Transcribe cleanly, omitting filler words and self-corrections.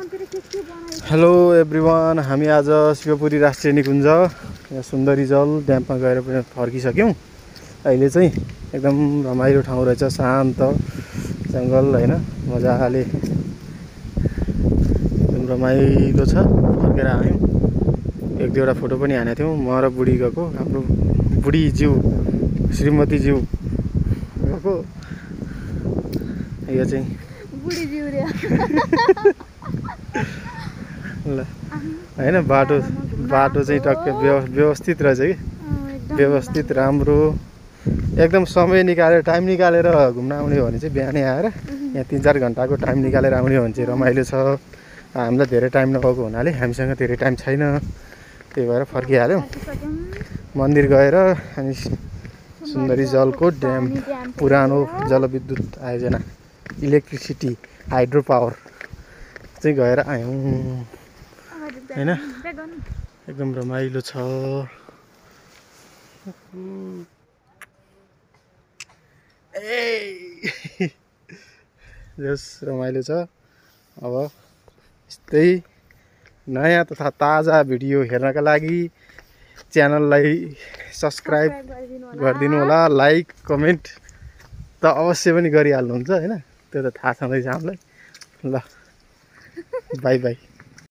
Hello everyone, हामी आज शिवपुरी राष्ट्रिय निकुञ्ज यहाँ सुन्दरी जल ड्याममा गएर पनि फर्किसक्यौँ। अहिले चाहिँ एकदम रमाइलो ठाउँ रहेछ, शान्त जङ्गल हैन, मजाले एकदम रमाइलो छ। फर्केर आयौँ, एक दुईवटा फोटो पनि हानेको थियौँ, म र बुढी गएको, हाम्रो बुढीज्यू श्रीमतीज्यू गएको। यो चाहिँ बुढीज्यू रे ल हैन, बाटो चाहिँ टक्कै व्यवस्थित रहेछ कि, व्यवस्थित राम्रो एकदम। समय निकालेर टाइम निकालेर घुम्न आउने हो भने चाहिँ बिहानै आएर यहाँ 3-4 घन्टाको टाइम निकालेर आउने हो भने चाहिँ रमाइलो छ। हामीलाई धेरै टाइम नपाएको हुनाले हामीसँग धेरै टाइम छैन, त्यही भएर फर्किहाल्यौँ। मन्दिर गएर अनि सुन्दरी जलको ड्याम, पुरानो जलविद्युत आयोजना इलेक्ट्रिसिटी हाइड्रो पावर चाहिँ गएर आयौँ हैन। एकदम रमाइलो छ। जस रमाइलो छ। अब यस्तै नयाँ तथा ताजा भिडियो हेर्नका लागि च्यानललाई सब्सक्राइब गरिदिनु होला। लाइक कमेन्ट त अवश्य पनि गरिहाल्नुहुन्छ हैन, त्यो त थाहा छँदैछ हामीलाई। ल बाई बाई।